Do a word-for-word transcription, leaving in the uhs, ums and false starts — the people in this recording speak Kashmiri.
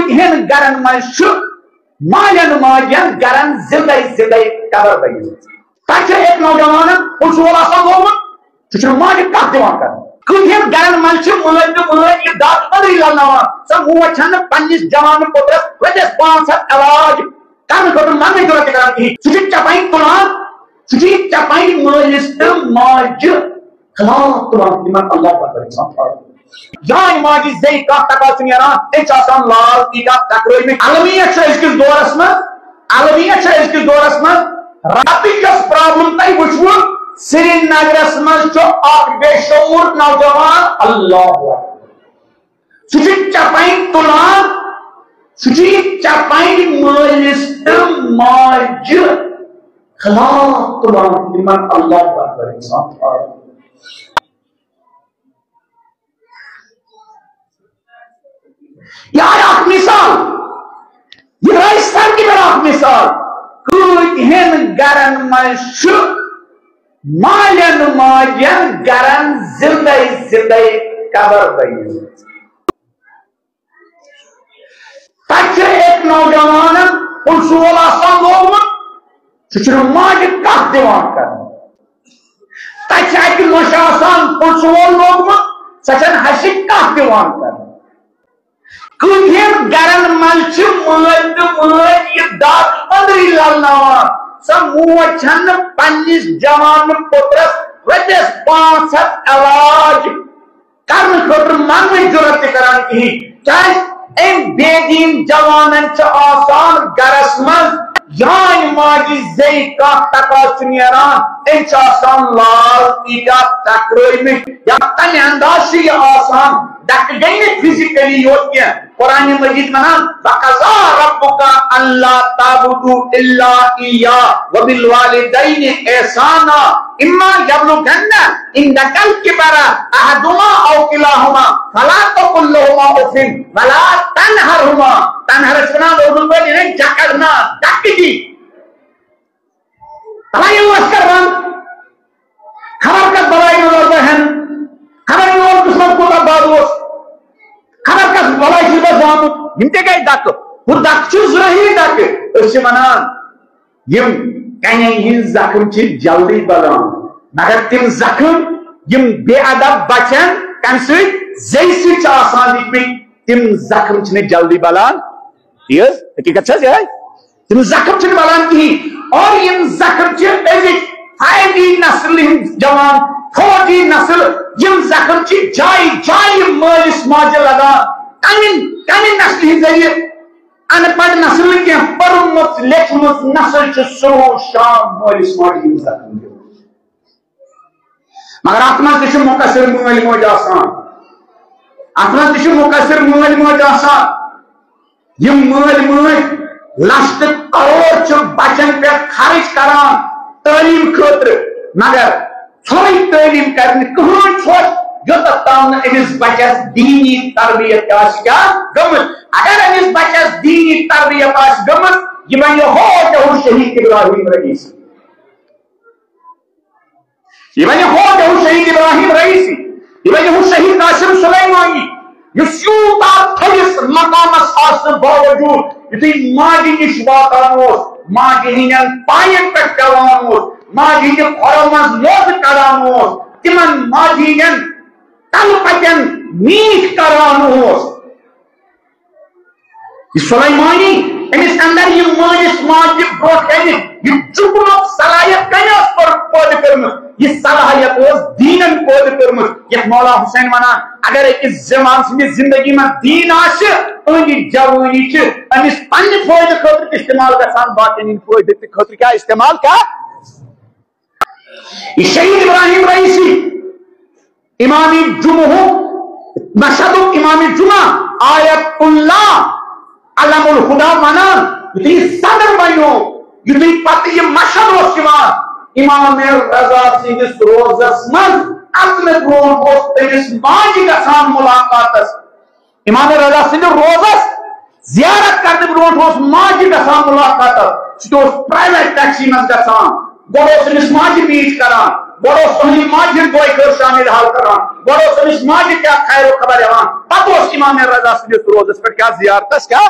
کٔہن گرن منٛز چھُ مالٮ۪ن ماجٮ۪ن گرن زندے زندے قبر بٔنِتھ۔ تتہِ چھُ أکۍ نوجوانن پُلسہٕ وول آسان لوگمُت، سُہ چھُنہٕ ماجہِ کتھ دِوان کرنہٕ۔ کۭتہن گرن منٛز چھِ مٲلۍ تہٕ مٲج یہِ دگ أنٛدری للناوان، سۄ موج چھنہٕ پننِس جوان پُترس رۄپیس پانٛژھ ہتھ علاج کرنہٕ خٲطرٕ منٛگنٕچ ضروٗرت تہِ کران کِہیٖنۍ۔ سُہ چھُ چپنۍ تُلان، سُہ چھُ یہِ چپنۍ مٲلِس تہٕ ماجہِ خلاف تُلان، تِمن اللہ اکبر گژھان۔ جان ماجہِ زیٚیہِ کانٛہہ تکا چھُ نیران، أمۍ چھُ آسان لال تیٖتیٛاہ تکرٲومٕتۍ۔ المیہ چھُ أزکِس دورس منٛز، المیہ چھُ أزکِس دورس منٛز۔ راتٕچ یۄس پرابلم تۄہہِ وٕچھوٕ، سرینگرس منٛز چھُ اکھ بے شعوٗر نوجوان، اللہ اکبر۔ سُہ چھُ چپنۍ تُلان، سُہ چھُ یہِ چپنۍ مٲلِس تہٕ ماجہِ خلاف تُلان، تِمن اللہ اکبر گژھان۔ یہِ آیہِ اکھ مثال، یہِ درٛاے سڑکہِ پٮ۪ٹھ اکھ مثال۔ کۭتۍ ہن گرن منٛز چھُ مالٮ۪ن ماجٮ۪ن گرن زندے زندے قبر بٔنِتھ۔ تتہِ چھُ أکۍ نوجوانن پُلسہٕ وول آسان لوگمُت، سُہ چھُنہٕ ماجہِ کتھ دِوان کرنہٕ۔ تتہِ چھُ اکہِ نۄشہِ آسان پُلسہٕ وول لوگمُت، سۄ چھنہٕ ہشہِ کتھ دِوان کرنہٕ۔ کۭتہن گرن منٛز چھِ مٲلۍ تہٕ مٲج یہِ دگ أنٛدری للناوان، سۄ موج چھنہٕ پننِس جوان پُترس رۄپیس پانٛژھ ہتھ علاج کرنہٕ خٲطرٕ منٛگنٕچ ضروٗرت تہِ کران کِہیٖنۍ۔ کیٛازِ؟ أمۍ بے دیٖن جوانن چھِ آسان گرس منٛز جان ماجہِ زیٚیہِ کانٛہہ تکا چھُ نیران، أمۍ چھِ آسان لال تیٖتیٛاہ تکرٲومٕتۍ، یا تمہِ انداز چھُ یہِ آسان، ڈکہٕ گٔے نہٕ فزیکلی یوت کینٛہہ۔ قرآن مجید ونان، "وقضى ربك ألا تعبدوا إلا إياه وبالوالدين إحسانا إما يبلغن عندك الكبر أحدهما أو كلاهما فلا تقل لهما أف ولا تنهرهما۔" تنہر چھِ ونان اردو پٲٹھۍ، یعنی جکڑنا، ڈکہٕ دی۔ بلائی اوس کران، خبر کس بلائی منٛز اوس بہٕ ہٮ۪ن، خبر میون قسمت کوٗتاہ بد اوس، خبر کس بلائی چھُس بہٕ زامُت۔ یِم تہِ گٔے ڈکہٕ، ہُہ ڈکہٕ چھُ ظٲہری ڈکہٕ۔ أسۍ چھِ ونان، یِم کنٮ۪ن ہٕنٛدۍ زخم چھِ جلدی بلان، مگر تِم زخم یِم بے ادب بچن کمہِ سۭتۍ؟ زیٚیہِ سۭتۍ چھِ آسان دِتمٕتۍ، تِم زخم چھِنہٕ جلدی بلان۔ تی حظ، حقیقت چھِ حظ یِہوٚے؟ تِم زخم چھِنہٕ بلان کِہیٖنۍ۔ اور یِم زخم چھِ أزِکۍ فایو جی نسلہِ ہٕنٛدۍ جوان، فور جی نسل، یِم زخم چھِ جایہِ جایہِ مٲلِس ماجہِ لگان۔ کمہِ، کمہِ نسلہِ ہٕنٛدۍ ذٔریعہٕ؟ ان پڑھ نسل نہٕ کینٛہہ، پٔرمٕژ لیچھمٕژ نسل چھِ صبح و شام مٲلِس ماجہِ ہٕنٛدۍ زخم دِوان۔ مگر اتھ منٛز تہِ چھِ مقصر مٲلۍ مٲج آسان، اتھ منٛز تہِ چھِ مقصر مٲلۍ مٲج آسان۔ یِم مٲلۍ مٲج لچھ تہٕ کرور چھِ بچن پٮ۪ٹھ خرٕچ کران تعلیٖم خٲطرٕ، مگر ژھۄرٕے تعلیٖم کرِ نہٕ کٕہٕنۍ ژھۄٹھ، یوٚتتھ تام نہٕ أمِس بچس دیٖنی تربیت تہِ آسہِ کیٛاہ گٔمٕژ۔ اگر أمِس بچس دیٖنی تربیت آسہِ گٔمٕژ، یہِ بنہِ ہو جہو شہید ابراہیم رئیسی۔ یہِ بنہِ ہو جہو شہید ابراہیم رئیسی، یہِ بنہِ ہو شہید قاسم سلیمانی، یُس یوٗتاہ تھٔدِس مقامس آسنہٕ باوجوٗد یُتھُے ماجہِ نِش واتان اوس، ماجہِ ہٕنٛدٮ۪ن پاین پٮ۪ٹھ پٮ۪وان اوس، ماجہِ ہٕنٛدِ کھۄرو منٛز لوزٕ کڑان اوس، تِمن ماجہِ ہٕنٛدٮ۪ن تلہٕ پتٮ۪ن میٖٹھۍ کران اوس۔ یہِ سلیمانی، أمِس اندر یہِ مٲلِس ماجہِ برونٛٹھ کنہِ یہِ جُگنُک صلاحیت کمہِ ٲس پٲ-، پٲدٕ کٔرمٕژ؟ یہِ صلاحیت ٲس دیٖنن پٲدٕ کٔرمٕژ۔ یتھ مولا حسین ونان، اگر أکِس زمان سٕنٛدِ زندگی منٛز دیٖن آسہِ، أہنٛدِ جوٲنی چھِ أمِس پننہِ فٲیدٕ خٲطرٕ استعمال گژھان، باقین ہٕنٛدِ فٲیدٕ تہِ خٲطرٕ کیٛاہ استعمال؟ کیٛاہ؟ یہِ شہید ابراہیم رئیسی، امام جمعہ، مشہدُک امام جمعہ، آیت اللہ، علم الہدی ونان، یُتھُے یہِ صدر بنیو، یُتھُے پتہٕ یہِ مشہد اوس یِوان، امام رضا سٕنٛدِس روزس منٛز اژنہٕ برونٛٹھ اوس تٔمِس ماجہِ گژھان ملاقاتس۔ امام رضا سٕنٛدِ روزس زیارت کرنہٕ برونٛٹھ اوس ماجہِ گژھان ملاقاتس۔ سُہ تہِ اوس پرائیویٹ ٹیکسی منٛز گژھان۔ گۄڈٕ اوس أمِس ماجہِ میٖٹ کران، گۄڈٕ اوس تُہنٛدِ ماجہِ ہٕنٛدِ دۄہ خٲر شامل حال کران، گۄڈٕ اوس أمِس ماجہِ کیٛاہ خیر و خبر یِوان، پتہٕ اوس امام رضا سٕنٛدِس روزس پٮ۪ٹھ کیٛاہ زیارتس کیٛاہ